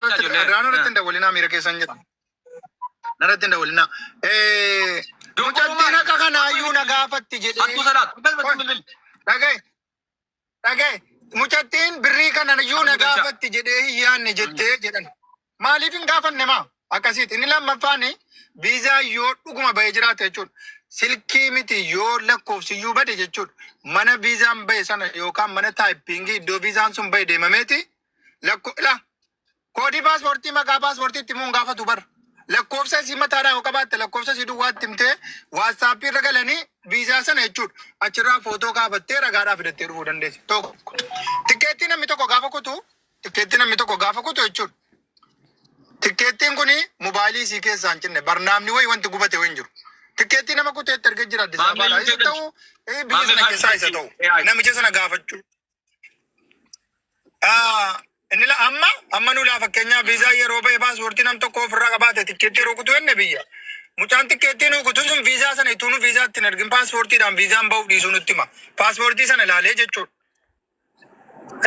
Ijoollee. Adaraa narratti hin dawwalinaa, miira keessan jira. Narratti hin dawwalinaa. Mucattiin akka kanaayyuu na gaafatti jedhee. Hattuu salaatu. Dhagaye. Dhagaye. Mucattiin birrii kana iyyuu na Hattuu galchaa. gaafatti jedhee hin yaadne jettee jedhan. Maaliif hin gaafanne maa? Akkasiiti. Inni lammaffaan viizaa yoo dhuguma bahee jiraate jechuudha. Silkii miti yoo lakkoofsiyyuu bade jechuudha. Mana viizaan bahe sana yookaan mana taayippingii iddoo viizaan sun bahe deemameeti lakko ila koodii paaspoortii maqaa paaspoortii itti himuun gaafatu bara. Lakkoofsa isii mataadhaa yoo qabaatte lakkoofsa isii duwwaatti himtee waatsaappii irra galanii viizaa sana jechuudha. Achirraa footoo kaafattee ragaadhaa fidattee dhufuu dandeessi. Tokko. Tikkeettii namni tokko gaafa kutu tikkeettii namni tokko gaafa kutu jechuudha. Tikkeettiin kun mobaayilii isii keessaa hin cinne barnaamni wayi wanti gubate wayi hin jiru. Tikkeettii nama kuteetti erga jira Addis Maamee Ababaadhaa isa UK ta'u biyya Maamee sana keessaa isa ta'u AI. namicha sana gaafachuu. Inni la amma amma nu laa fakkeenyaaf viizaa yeroo ba'e paaspoortii nam tokko ofirraa qabaate tikkeettii yeroo kutu jenne biyya. Mucaan tikkeettii nu kutu sun viizaa sana ituu nu viizaa ittiin argin paaspoortiidhaan viizaan ba'uuf dhiisuu nutti hima. Paaspoortii sana ilaalee jechuudha.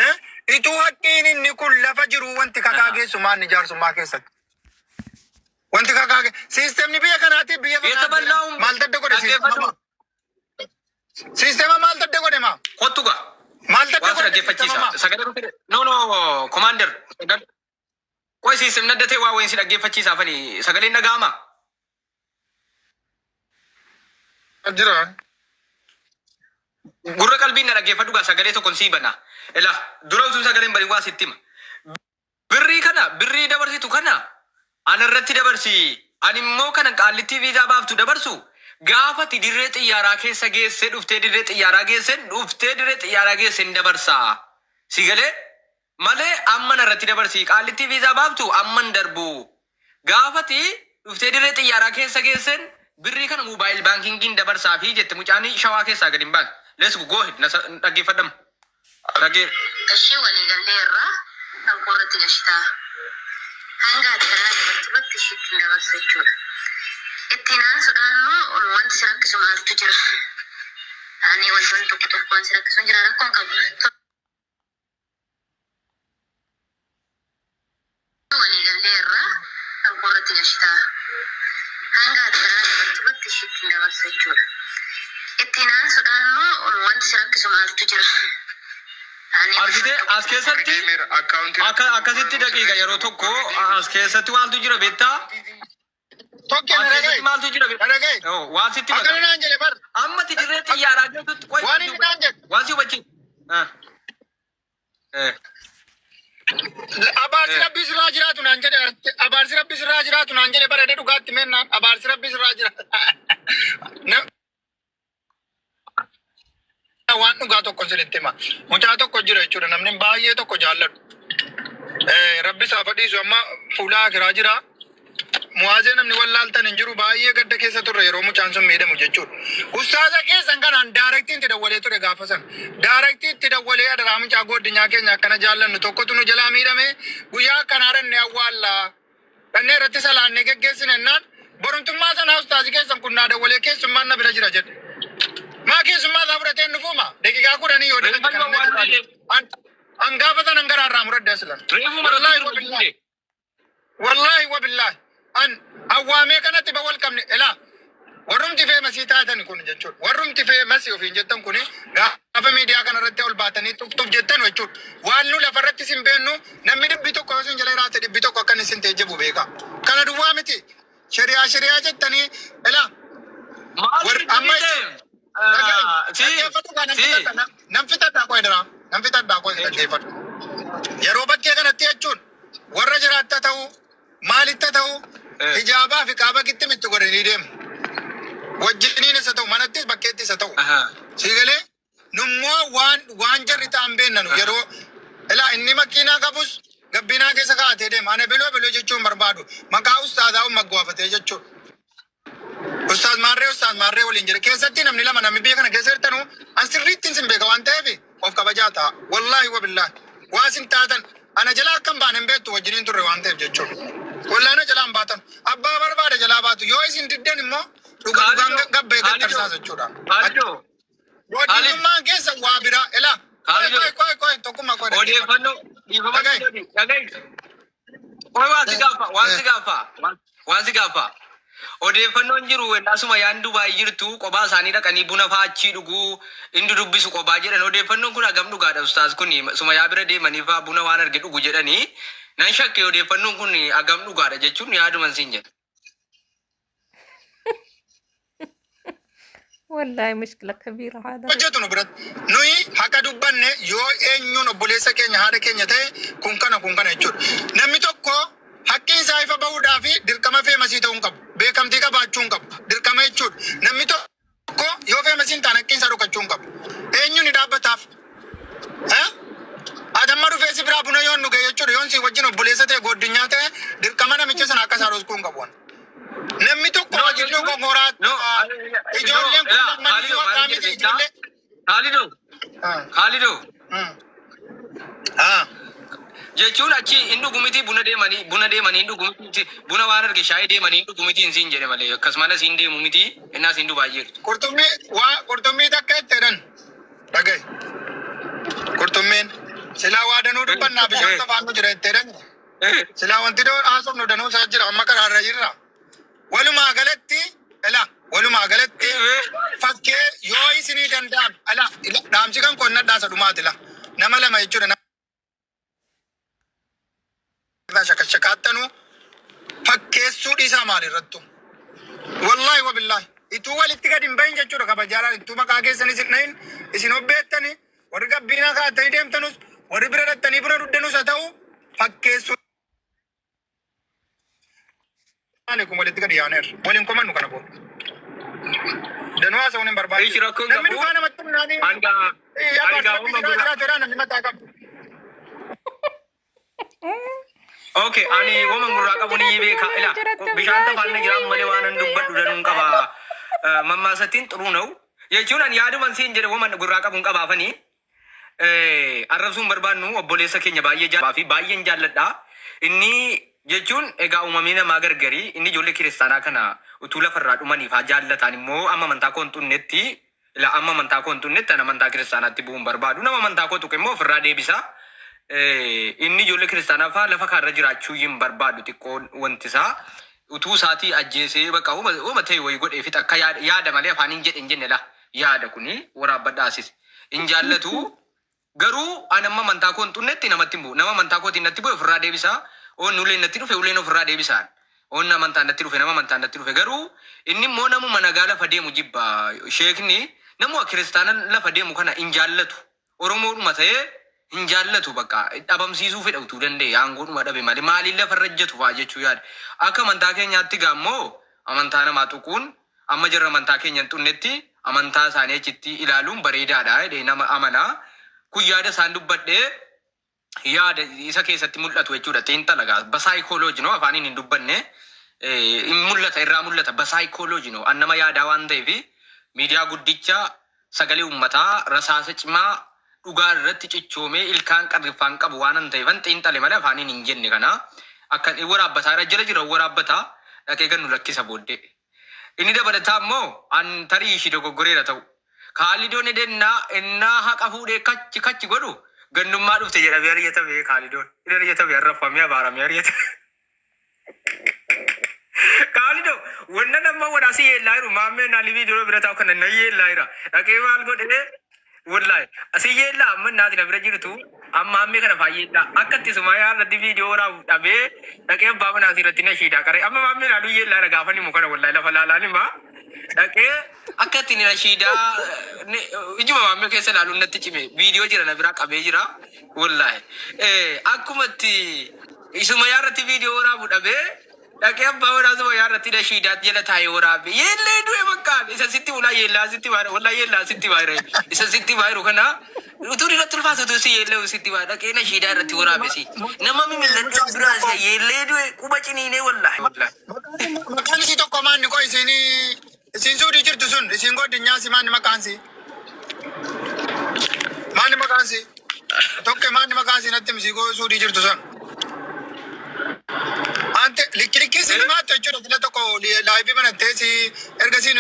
Eh? Ituu haqqiin inni kun lafa jiru wanti kakaa geessu maanni jaarsummaa keessatti. Wanti kakaa siistemni biyya kanaatiif biyya kanaa Yeetaballahu maal tadda godhe siistema dhaggeeffadhu. siistema maal tadda godhe maa Kottu gaa. maal tadda Waan si godhe siistema dhaggeeffachiisa. maa Sagalee kun no no commander. Qoy siistemni adda ta'e waa wayin si dhaggeeffachiisa afani sagaleen dhaga'ama. Jira. Gurra qalbiin na dhaggeeffadhu gaa sagalee tokkon sii bana. Ila dura utuu sagaleen bani waa sitti hima. Birrii kana birrii dabarsitu kana ana irratti dabarsi. Ani immoo kana qaallittii viizaa baaftu dabarsu gaafati dirree xiyyaaraa keessa geessee dhuftee dirree xiyyaaraa geesseen dhuftee dirree xiyyaaraa geesseen dabarsaa. Si galee malee amma na irratti dabarsi qaallittii viizaa baaftu amma hin darbu. Gaafati dhuftee dirree xiyyaaraa keessa geesseen birrii kana mobile bankingiin dabarsaa fi jette mucaan shawaa keessaa gadi hin baane. Let's go, go ahead na dhaggeeffadhama. Dhagge Ishee walii gallee irraa kan koo irratti gashitaa. Hanga ati kanaa dabartu irratti ishiitti hin dabarsu jechuudha. Ittiin aansuudhaan immoo wanti si rakkisu maaltu jira? Ani wantoonni tokko tokkoon si rakkisu hin jira rakkoon qabu. Walii gallee irraa kan koo irratti gashitaa. Hanga ati kanaa dabartu irratti ishiitti hin dabarsu jechuudha. Ittiin aansuudhaan immoo wanti si rakkisu maaltu jira? Ani Argitee wantoonni tokko as keessatti Deemeera akkaawuntii akka akkasitti daqiiqa yeroo tokko as keessatti maaltu jira beektaa? Tokko As na keessatti dhagaye. maaltu jira Na beektaa? dhagaye. Oh, waan sitti Akkana mata. naan jedhe bar. Amma ati dirree xiyyaaraa geessutti qoy Waan inni naan jedhe. waan si hubachiisu. Ah. Eh. Abaarsi Eh. rabbii sirraa jiraatu naan jedhe abaarsi rabbii sirraa jiraatu naan jedhe bara dhugaatti mennaan abaarsi rabbii sirraa jiraatu. Waan dhugaa tokko sinitti hima. Mucaa tokko jira jechuudha namni baay'ee tokko jaalladhu. Rabbi isaa fadhiisu amma fuula akiraa jira. Muwaazee namni wallaaltan hin jiru baay'ee gadda keessa turre yeroo mucaan sun miidhamu jechuudha. Ustaaza keessan kanaan daarektii itti dawwalee ture gaafa sana. Daarektii itti dawwalee adaraa mucaa goddinyaa keenya akkana jaallannu tokkotu nu jalaa miidhame guyyaa akkanaa dhannee awwaallaa. Dhannee irratti salaannee geggeessine jennaan borumtummaa sanaa ustaazi keessan kun naa dawwalee keessummaan na bira jira jedhe. Maa keessummaa isaa fudhatee hin dhufuuma? Daqiiqaa 10 yoo Reefa dhalatti kan yoo inni waan jedhu. illee An gaafa sana garaa irraa muradde aslan. reefu maratti Wallaahi jiru wabillahi. duude. Wallahi wabillahi. An awwaamee kanatti ba wal qabne elaa. Warrumti feemasii taatan kun jechuudha. Warrumti feemasii ofiin jettan kun gaafa miidiyaa kana irratti ol baatanii tuf tuf jettan jechuudha. Waan nu lafa irratti sin beennu namni 100 yoo sin jala jiraate 100 akka inni sin teejjibu beeka. Kana duwwaa miti. Shari'aa shari'aa jettanii elaa. Maal Warri amma ta'e? jechuudha. Dhaga'i. Si Dhaggeeffadhu kaa nan si fixadha. Nan fixadha qoy dara. Nan fixadha qoy dhaggeeffadhu. Yeroo bakkee kanatti jechuun warra jiraatta ta'uu maalitta ta'uu hijaabaa fi qaaba gittim itti godhanii deemu. Wajjiniin isa ta'u manattis bakkeetti isa ta'u. Sii galee nummoo waan waan jarri ta'an beennanu yeroo ilaa inni makiinaa qabus gabbinaa keessa kaa'atee deema. Ana biloo biloo jechuun barbaadu maqaa ustaadaa ummagwaafatee jechuudha. Ustaaz Maarree Ustaaz Maarree waliin jedhe keessatti namni lama namni biyya kana keessa jirtanu an sirriittiin sin beeka waan ta'eef of kabajaa ta'a. Wallaahi wabillaahi waa sin taatan ana jalaa akka hin baane hin beektu wajjiniin turre waan ta'eef jechuudha. Wallaahi ana jalaa hin baatan abbaa barbaade jalaa baatu yoo isin diddan immoo dhuga dhugaan Kaalidoo gabbee Kaalidoo gattarsaas jechuudha. Kaalidoo Kaalid Godinummaan keessa waa biraa ilaa qoy Kaalidoo qoy qoy qoy tokkummaa qoy dhaggeeffadhu. odeeffannoo dhiifama Dhaga'i dhaga'i. Qoy waan si gaafa, waan si gaafa, waan si gaafa. Odeeffannoon jiru asuma yaan Dubaay jirtu kophaa isaanii dhaqanii buna fa'aa achii dhuguu inni dubbisu kophaa jedhan. Odeeffannoon kun hagam dhugaadha, ustaaz? Kun Sumayaa bira deemanii fa'aa buna waan arge dhugu jedhanii nan shakke. Odeeffannoon kun hagam dhugaadha jechuun yaaduman siin jedha. والله مشكلة كبيرة هذا. Hojjetu nu biratti. Nuyi haqa dubbanne, yoo eenyuun obboleessa keenya, haadha keenya ta'e, kun kana, kun kana jechuudha. Namni tokko haqqiin isaa ifa bahuudhaa fi dirqama famous ta'uu hin qabu. Beekamtii qabaachuu hin qabu. Dirqama jechuudha. Namni tokko yoo famous hin taane, haqqiin isaa dhokachuu hin qabu. Eenyuun ni dhaabbataaf? Eh? Adamma dhufee si biraa buna yoon dhuge jechuudha. Yoon si wajjin obboleessa ta'e, goddinyaa ta'e, dirqama namicha sana akka isaa dhoskuu hin qabu. Namni tokko No, wajjin jechuun gogoraa no, ijoolleen kun no, lammanii Khalidoo, waaqaa maal miti jedhe? ijoollee. Khalidoo, Khalidoo. Jechuun achi hin dhugu miti, buna deemanii, buna deemanii hin dhugu miti, buna waan arge shaayii deemanii hin dhugu miti hin siin jedhe malee, akkasumas hin deemu miti innaas hin Dubaay jirtu. Qurxummii waa qurxummii takka itti jedhan dhagaye. Qurxummiin silaa waa danuu dubbannaa, bishaan tafaannu jira itti jedhan. Silaa wanti doo haasofnu danuu isaa jira, amma karaarra jirra. Walumaa galatti ila, walumaa galatti fakkee yoo isinii danda'am ila ila, dhaamsi kan qonnadhaa dhumaati ila, nama lama jechuudha. Nama shakashakaattanuu fakkeessuu dhiisaa maalirrattu. Wallaahi wabillaahi. Ituu walitti gad hin bahin jechuudha kabajaadhaan, ituu maqaa keessanis hin dhahin, isin obbeettani, warri gabbiinaa kaa'attanii deemtanus, warri bira dhattanii buna duddanus haa ta'u, fakkeessuu maali kun? Walitti gad yaaneerra. Waliin komannu kana booda. Danuu haasa'uun hin Ishi barbaachisu. rakkoon Namni qabu dhugaa namatti himnaanii hanga hanga abbaa uuma bira. jiraatedha namni mataa qabu. Okay, ani woman gurraa qabu ni beeka. Ila bishaan tafaanna jiraan malee waan an dubbadhu danuun qaba. Mammaasattiin xuruu na'u. Jechuun ani yaaduman siin jedhe, woman gurraa qabuun qabaafanii. Arrabsuun barbaannu, obboleessa keenya baay'ee jaalladhaa fi baay'een jaalladha. Inni jechuun egaa uumamni namaa gargarii, inni ijoollee kiristaanaa kana utuu lafarraa dhumaniif haa jaallataan immoo amma amantaa koo hin xunnetti, ila amma amantaa koo hin xunnetti ani amantaa kiristaanaatti bu'uun barbaadu. Nama amantaa koo tuqe immoo ofirraa deebisa. Inni ijoollee kiristaanaa faa lafa kaarra jiraachuu hin barbaadu, xiqqoo wanti isaa utuu isaatii ajjeesee bakka uuma ta'e wayii godhee fixa akka yaada yaada malee afaan hin jedhe hin jenne la yaada kuni waraabbadhaasis hin jaallatu. Garuu ani amma amantaa koo hin xunnetti namatti hin bu'u. Nama amantaa kootiin natti bu'e ofirraa deebisa. Oon uleen natti dhufe uleen ofirraa deebisaan. Oon amantaan natti dhufe, nama amantaan natti dhufe. Garuu inni immoo namuma nagaa lafa deemu jibba. Sheekni namuma kiristaana lafa deemu kana hin jaallatu. Oromoodhuma ta'ee hin jaallatu, bakka dhabamsiisuu fedha utuu danda'e, aangoodhuma dhabe malee maaliin lafarra ejjetu fa'aa jechuu yaada. Akka amantaa keenyaatti gaammoo amantaa namaa tuquun, amma jirra amantaa keenya hin xunnetti amantaa isaanii achitti ilaaluun bareedaadha jedhee nama amanaa. Kun yaada isaan dubbadhee, yaada isa keessatti mul'atu jechuudha. Xiinxala gaa basaayikooloojii no, afaaniin hin dubbanne, hin mul'ata, irraa mul'ata basaayikooloojii no. An nama yaadaa waan ta'eef, miidiyaa guddicha sagalee uummataa, rasaasa cimaa dhugaa irratti cichoomee ilkaan qarriffaan qabu waan an ta'eefan xiinxale malee afaaniin hin jenne. Kana akka inni waraabbataa irra jala jira, waraabbataa dhaqee gannu lakkisa booddee. Inni dabalataa immoo an tarii ishii dogoggoreera ta'u. Kaalidoon edennaa innaa haqa fuudhee kachi kachi godhu gannummaa dhufte jedhamee ari'atame Kaalidoon. Inni ari'atame, arrafamee, abaaramee ari'atame. Kaalidoo wanna nama wadaasii yeellaa jiru maammee naa libii duroo bira taa'u kana na yeellaa jira. Dhaqee maal godhee? Wallahi asii yeellaa, amma naati na bira jirtu amma maammee kana faa yeellaa, akka itti Sumayaa irratti viidiyoo waraabu dhabee dhaqee abbaa manaa irratti na shiidaa qaree, amma maammee laaluu yeellaa jira gaafa nimu kana, wallahi lafa laalaan himaa dhaqee akka itti na shiidaa ijuma maammee keessa ilaaluun natti cime. Viidiyoo jira, na biraa qabee jira, wallahi akkuma itti Sumayaa irratti viidiyoo waraabu dhabee dhaqee abbaa manaa Sumayaa irratti nashiidaa jala taa'ee waraabe. Yeellee du'e bakkaan isa sitti ulaa yeellaa sitti baay'ee, wallahi yeellaa sitti baay'ee, isa sitti baay'ee kana utuu irratti ulfaatu, utuu si yeellee sitti baay'ee, dhaqee nashiidaa irratti waraabe, si nama mimilladhee biraa isa yeellee du'e quba ciniinee, wallahi wallahi. Maqaan isii tokko maanni koo, isiin isiin suudii jirtu sun, isiin godinyaa si, maanni maqaan isii? Maanni maqaan isii? Tokko maanni maqaan isii natti misii koo suudii jirtu sun? Ante likki likki isin himaattu jechuudha, sila tokko live banattee si erga siin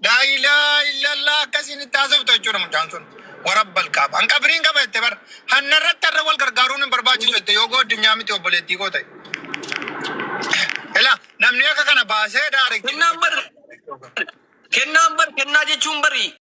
laa ilaaha illallah akkasiin itti haasoftu jechuudha mucaan sun. Warabbal qaaba. An qabriin qaba jette bara. Hanna irratti har'a wal gargaaruun hin barbaachisu jette, yoo goddinyaa miti obboleettii koo ta'e. Ila namni akka kana baasee direct. Kennaan bar kennaan bar kennaa jechuun bari.